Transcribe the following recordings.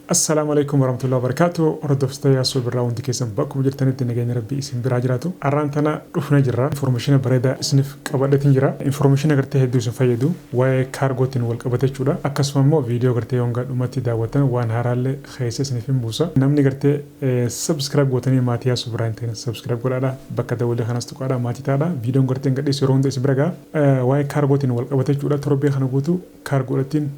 Assalaamu alaikum warahmatullahi wabarakatuh. Hordoftoota Yaasoo Birraa, hundi keessan bakkuma jirtanitti nageenya Rabbii isin biraa jiraatu. Har'aan tana dhufnee jirra. Information bareedaa isiniif qabadheetiin jira. Information gartee hedduu isin fayyadu waa'ee kaargootiin wal qabate jechuudha. Akkasuma immoo viidiyoo gartee hanga dhumatti daawwattan waan haaraallee keessa isiniif hin buusa. Namni gartee subscribe gootanii maatii Yaasoo Birraa hin ta'in subscribe godhaadha. Bakka dawwalee kanas tuqaadha, maatii taadha. Viidiyoon gartee hin gadhiisu yeroo hunda isin bira gaha. Waa'ee kaargootiin wal qabate jechuudha. Torbee kana guutuu kaargoodhatiin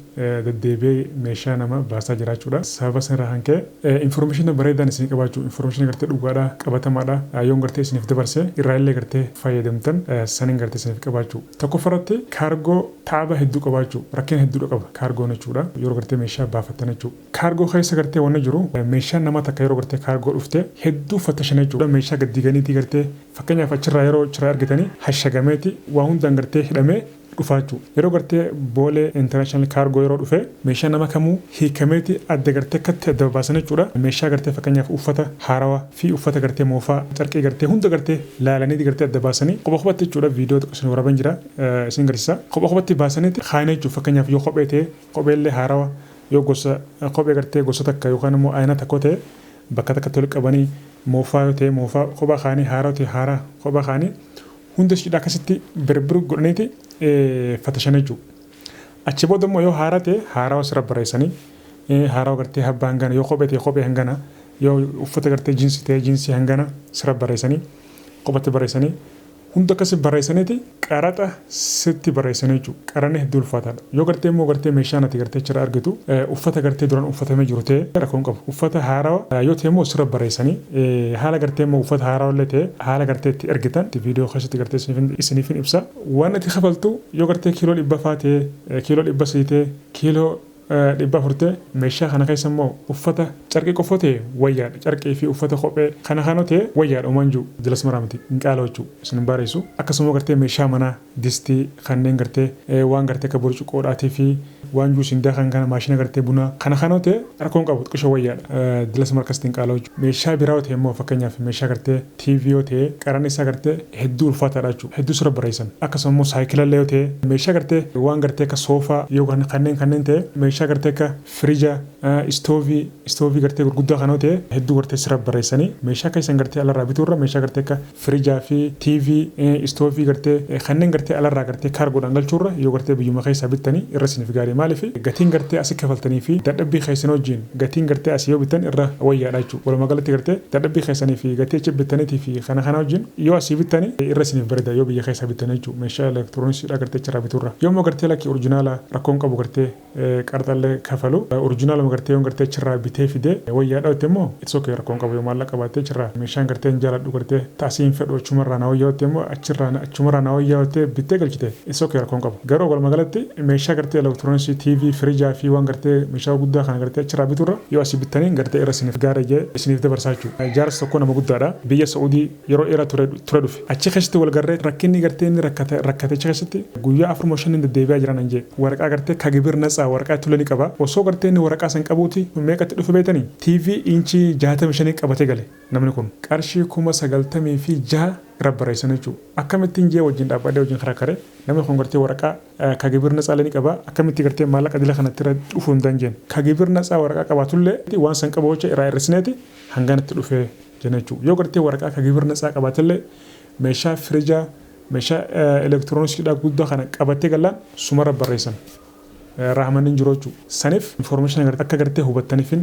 deddeebi'ee meeshaa nama baasaa jira jechuudha. Sababa sanarraa kan ka'e information bareedaan isin qabaachuu, information gartee dhugaadha, qabatamaadha, yoon gartee isiniif dabarse irraa illee gartee fayyadamtan saniin gartee isiniif qabaachuu. Tokkoffaratti kaargoo taaba hedduu qabaachuu, rakkina hedduudha qaba kaargoon jechuudha, yeroo gartee meeshaa baafattan jechuudha. Kaargoo keessa gartee wanni jiru, meeshaan nama takka yeroo gartee kaargoo dhufte hedduu fattashan jechuudha. Meeshaa gaddiiganiitii gartee fakkeenyaaf achirraa yeroo achirraa argatanii hashagameeti waa hundaan gartee hidhamee dhufaa jechuudha. Yeroo gartee Boolee International Cargo yeroo dhufe meeshaa nama kamuu hiikameeti adda gartee akkatti adda babaasan jechuudha. Meeshaa gartee fakkeenyaaf uffata haarawaa fi uffata gartee moofaa, carqii gartee hunda gartee laalanii gartee adda baasanii kopha kophatti jechuudha. Viidiyoo xiqqoo isin waraaban jira, isin agarsiisa. Kopha kophatti baasaniiti kaa'anii jechuudha. Fakkeenyaaf yoo kophee ta'e kopheellee haarawaa, yoo gosa kophee gartee gosa takka yookaan immoo ayina tokko ta'e bakka takkatti walitti qabanii, moofaa yoo ta'e moofaa kophaa kaa'anii, haaraa yoo ta'e haaraa kophaa kaa'anii, hunda ishiidha akkasitti birbir godhaniiti fatashan jechuudha. Achi booda immoo yoo haaraa ta'e haarawaa sirra barreessanii, haarawaa gartee habbaa hangana, yoo kophee ta'e kophee hangana, yoo uffata gartee jiinsii ta'e jiinsii hangana sirra barreessanii, kophatti barreessanii, hunda akkasi barreessaniiti qaraxa sitti barreessanii jechuudha. Qaranni hedduu ulfaataadha. Yoo gartee immoo gartee meeshaan ati gartee achirraa argatu uffata gartee duraan uffatamee jiru ta'e rakkoo hin qabu. Uffata haarawaa yoo ta'e immoo sirra barreessanii, haala gartee immoo uffata haarawaa illee ta'e haala gartee itti ergitan viidiyoo keessatti gartee isiniif hin ibsa. Waan ati kafaltu yoo gartee kiiloo 100 faa ta'e, kiiloo 300 ta'e, kiiloo 400 ta'e, meeshaa kana keessa immoo uffata carqii qofa ta'e wayyaadha. Carqii fi uffata kophee kana kana ta'e wayyaadha, uumaan jiru jalas maraa miti, hin qaala'u jechuudha. Isin hin baareessu. Akkasuma gartee meeshaa manaa, distii kanneen gartee waan gartee akka burcuqqoodhaatii fi waan juusiin daakan kana, maashina gartee bunaa kana kana ta'e rakkoon qabu, xiqqishoo wayyaadha. Dilas mara akkasitti hin qaala'u jechuudha. Meeshaa biraa yoo ta'e immoo, fakkeenyaaf meeshaa gartee TV yoo ta'e, qaranni isaa gartee hedduu ulfaataadha jechuudha. Hedduu sirra barreessan. Akkasuma immoo saayikilallee yoo ta'e, meeshaa gartee waan gartee akka soofaa yoo kanneen kanneen ta'e, meeshaa gartee akka firija, istoovii gartee gurguddaa kana yoo ta'e hedduu gartee sirra barreessanii, meeshaa keessan gartee alarraa bituurra meeshaa gartee akka firijaa fi TV, istoovii gartee kanneen gartee alarraa gartee kaargoodhaan galchuurra yoo gartee biyyuma keessaa bittanii irra isiniif gaarii. Maaliif? Gatiin gartee asii kafaltanii fi dadhabbii keessan wajjin gatiin gartee asii yoo bittan irra wayyaadha jechuudha. Walumaa galatti gartee dadhabbii keessanii fi gatii achi bittaniitii fi kana kana wajjin yoo asii bittanii irra isiniif bareeda yoo biyya keessaa bittanii jechuudha. Meeshaa elektirooniksiidha gartee achirraa bituurra. Yoo immoo gartee lakki, original rakkoon qabu, gartee qarxallee kafalu, originaluma gartee yoo gartee achirraa bitee fidee wayyaadha jettee immoo, it's okay, rakkoon qabu. Yoo maallaqa qabaattee achirraa meeshaan gartee hin jaaladhu, gartee taasii hin fedhu, achumarraa na wayyaa jettee immoo, achirraa achumarraa na wayyaa jettee bittee galchite, it's okay, rakkoon qabu. Garuu walumaa galatti meeshaa gartee elektirooniksii, TV, firijaa fi waan gartee meeshaa guddaa kana gartee achirraa bituurra yoo asii bittanii gartee irra isiniif gaarii jee isiniif dabarsaa jechuudha. Jaarsi tokko nama guddaadha. Biyya Sa'udii yeroo dheeraa ture dhufe. Achi keessatti wal garree rakkinni gartee inni rakkate rakkate achi keessatti guyyaa afurmoo shaniin deddeebi'aa jiran an jee. Waraqaa gartee ከግብር ነፃ waraqaa itti ni qaba. Osoo gartee inni waraqaa san qabuuti meeqatti dhufe beektanii? TV inchii 65 qabatee gale namni kun. Qarshii 96,000 irra barreessan jechuudha. Akkamittiin jee wajjin dhaabbadhee wajjin karakare, namni kun gartee waraqaa ከግብር ነፃ ni qaba, akkamitti gartee maallaqa dila kanatti irra dhufuu hin dandeenye? ከግብር ነፃ waraqaa qabaatullee waan san qabu jecha irraa hir'isneeti hanganatti dhufee jenna jechuudha. Yoo gartee waraqaa ከግብር ነፃ qabaatellee meeshaa firijaa, meeshaa elektirooniksiidhaa guddaa kana qabattee gallaan sumarra barreessan. Rahmanni hin jiru jechuudha. Saniif information akka gartee hubattaniifin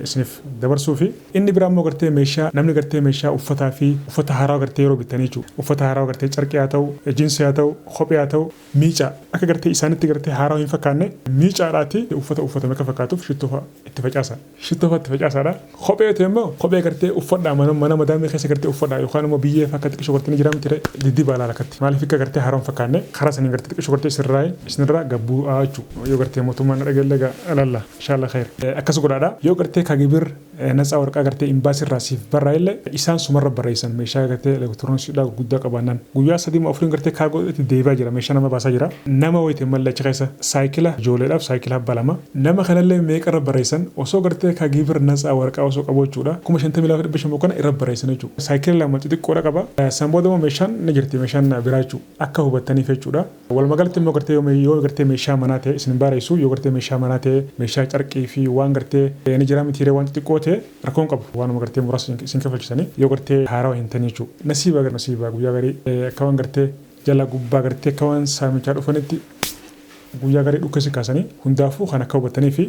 isiniif dabarsuu fi inni biraa immoo gartee meeshaa namni gartee meeshaa uffataa fi uffata haaraa gartee yeroo bittanii jechuudha. Uffata haaraa gartee carqii haa ta'u, jiinsii haa ta'u, kophee haa ta'u, miica akka gartee isaanitti gartee haaraa hin fakkaanne miicaadhaati uffata uffatame akka fakkaatuuf shittoo fa'a itti facaasa. Shittoo fa'a itti facaasaadha. Kophee ta'e immoo kophee gartee uffadhaa mana madaamii keessa gartee uffadhaa yookaan immoo biyyee akka xiqqishoo gartee ni jira miti, diddibaa laala akkatti. Maaliif akka gartee haaraa hin fakkaanne karaa saniin gartee xiqqishoo gartee isinirraa gabbuu jechuudha. Yoo gartee mootummaan na dhageellee alalla, inshallah khayr. Akkas godhaadha. Yoo gartee ከግብር Natsaa waraqaa gartee imbaasii irraa siif barraa'ellee isaan sumarra barreessan meeshaa gartee elektirooniksiidhaa gurguddaa qabaannaan guyyaa 3 moo 4 gartee kaargoo itti deebi'aa jira meeshaa nama baasaa jira nama wayite mallacha keessa saayikila ijoolleedhaaf saayikila abbaa lama nama kanallee meeqa irra barreessan osoo gartee ka gibir natsaa waraqaa osoo qabu jechuudha 52,500 kana irra barreessan jechuudha saayikila lama xixiqqoodha qaba san booda immoo meeshaan ni jirti meeshaan biraa jechuudha akka hubattaniif jechuudha. Walumagalatti immoo gartee yoo gartee meeshaa manaa ta'e isin hin baareessu yoo gartee meeshaa manaa ta'e meeshaa carqii fi waan gartee ni jiraa mitiiree waan xixiqqoo ta'e rakkoo hin qabu waanuma gartee muraasa isin kafalchisanii yoo gartee haarawa hin ta'in jechuudha. Nasiiba nasiiba guyyaa garii akka waan gartee jala gubbaa gartee akka waan saamichaa dhufanitti guyyaa garii dhukkee si kaasanii hundaafuu kan akka hubattaniifi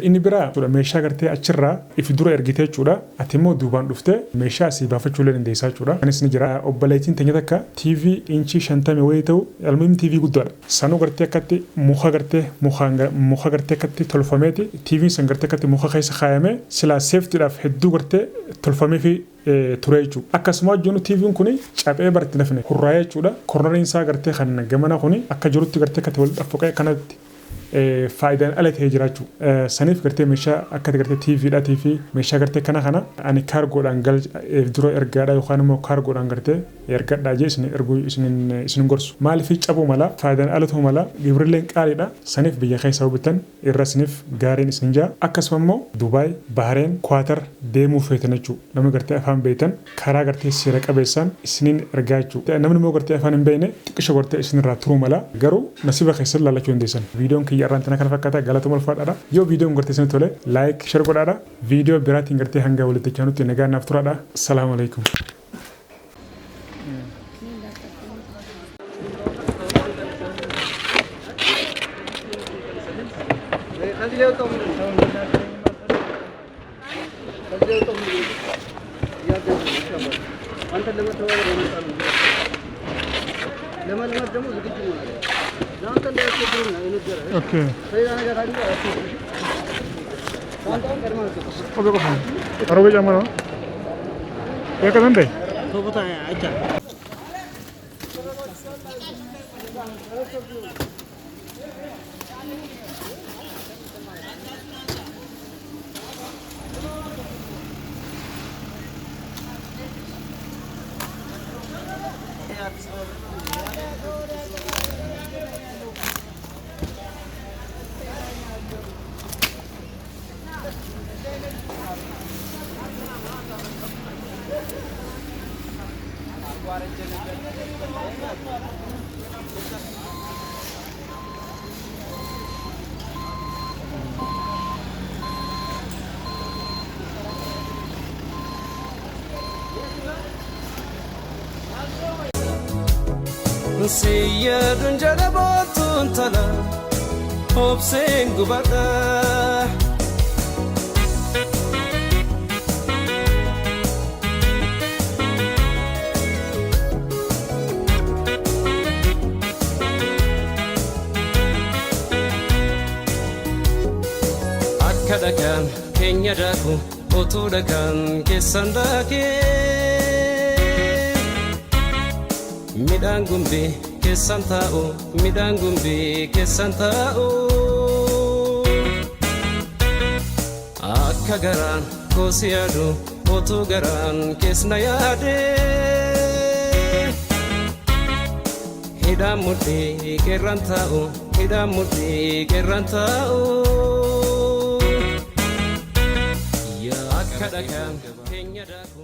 inni biraa jechuudha meeshaa gartee achirraa ifi dura ergitee jechuudha ati immoo duubaan dhuftee meeshaa asii baafachuu illee dandeessaa jechuudha. Kanis ni jira obboleettiin teenya takka TV inchii 50 wayii ta'u almuhim TV guddaadha. Sanuu gartee akkatti muka gartee mukaan muka gartee akkatti tolfameeti TVn san gartee akkatti muka keessa kaayamee silaa safetyidhaaf hedduu gartee tolfameefi ture jechuudha. Akkasuma wajjin TVn kuni caphee bar itti nafne hurraa'ee jechuudha. Kornariin isaa gartee kan gamana kuni akka jirutti gartee akkatti wal dhaffoqee akkanatti faayidaan ala ta'ee jira jechuudha. Saniif gartee meeshaa akka gartee TV dhaatii fi meeshaa gartee kana kana ani kaargoodhaan gal dura ergaadha yookaan immoo kaargoodhaan gartee ergadhaa jee isin erguu isin isin gorsu. Maaliif cabuu mala faayidaan ala ta'uu mala gibrilleen qaaliidha. Saniif biyya keessaa yoo bittan irra isiniif gaariin isin jaa. Akkasuma immoo Dubaay, Bahareen, Kuwaatar deemuu feetan jechuudha. Namni gartee afaan beektan karaa gartee seera qabeessaan isiniin ergaa jechuudha. Namni immoo gartee afaan hin beekne xiqqisho gartee isinirraa turuu mala. Garuu nasiiba keessan laalachuu dandeessan. Viidiyoon kiyya irraan tana kana fakkaata galatuma ulfaadhaadha. Yoo viidiyoon gartee isinitti tole like share godhaadha. Viidiyoo biraatiin gartee hanga walitti chaanutti nagaan naaf turaadha. Salaamu alaikum. Okay. Kophee qofa. Aroge ጫማ ነው። ያቀዘ እንዴ? Siyyaaduun jala boottuun tala obseen gubadha. Akka dhagaan keenya daaku utuu dhagaan keessan daakee midhaan gumbii keessan taa'u midhaan gumbii keessan taa'u. Akka garaan koo si yaadu utuu garaan kees na yaade. Hidhaan mudhii keerraan taa'u hidhaan mudhii keerraan taa'u. Yaa akka dhagaan keenya daaku.